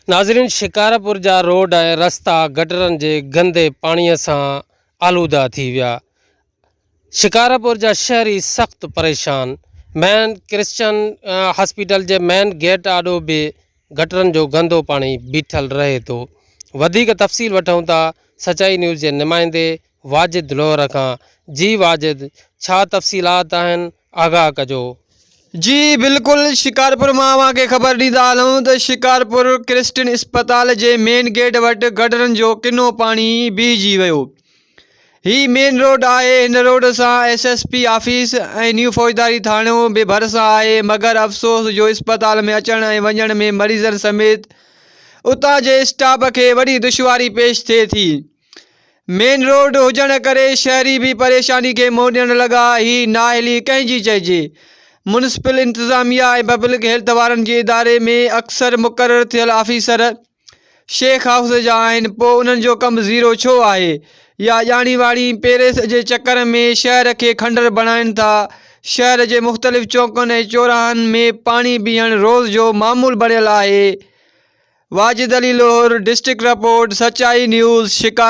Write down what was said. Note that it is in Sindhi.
ناظرين شڪارپور جا روڊ ۽ رستا گٽرن جي گندي پاڻي سان آلوده ٿي ويا، شڪارپور جا شهري سخت پريشان، مين ڪرسچن هاسپيٽل جي مين گيٽ آڏو به گٽرن جو گندو پاڻي بيٺل رهي ٿو، وڌيڪ تفصيل وٺون ٿا سچائي نيوز جي نمائندي واجد لوهر کان، جي واجد ڇا تفصيلات آهن آگاهه ڪجو. جي بلڪل شڪارپور مان اوهان کي خبر ڏيندا هلون ته شڪارپور ڪرسٽين اسپتال جي مين گيٽ وٽ گٽرن جو ڪنو پاڻي بيهجي ويو هي مين روڊ آهي هن روڊ سان S S P office ۽ new فوجداري ٿاڻو به ڀرسان آهي مگر افسوس جو اسپتال ۾ اچڻ ۽ وڃڻ ۾ مريضن سميت اتان جي اسٽاف کي وڏي دشواري پيش ٿئي ٿي مين روڊ هجڻ ڪري شهري به پريشاني کي منهن ڏيڻ لڳا، هي نااهلي ڪنهن جي چئجي؟ ميونسپل انتظاميا ۽ پبلڪ هيلٿ وارن جي اداري ۾ اڪثر مقرر ٿيل آفيسر شيخ هائوس جا آهن پوء انهن جو ڪم زيرو ڇو آهي يا ڄاڻي واڻي پيريس جي چڪر ۾ شهر کي کنڊر بڻائين ٿا شهر جي مختلف چونڪن ۽ چوراهن ۾ پاڻي بيهڻ روز جو معمول بڻيل آهي Wajid Ali Lohar, district report, Sachai news, Shikarpur.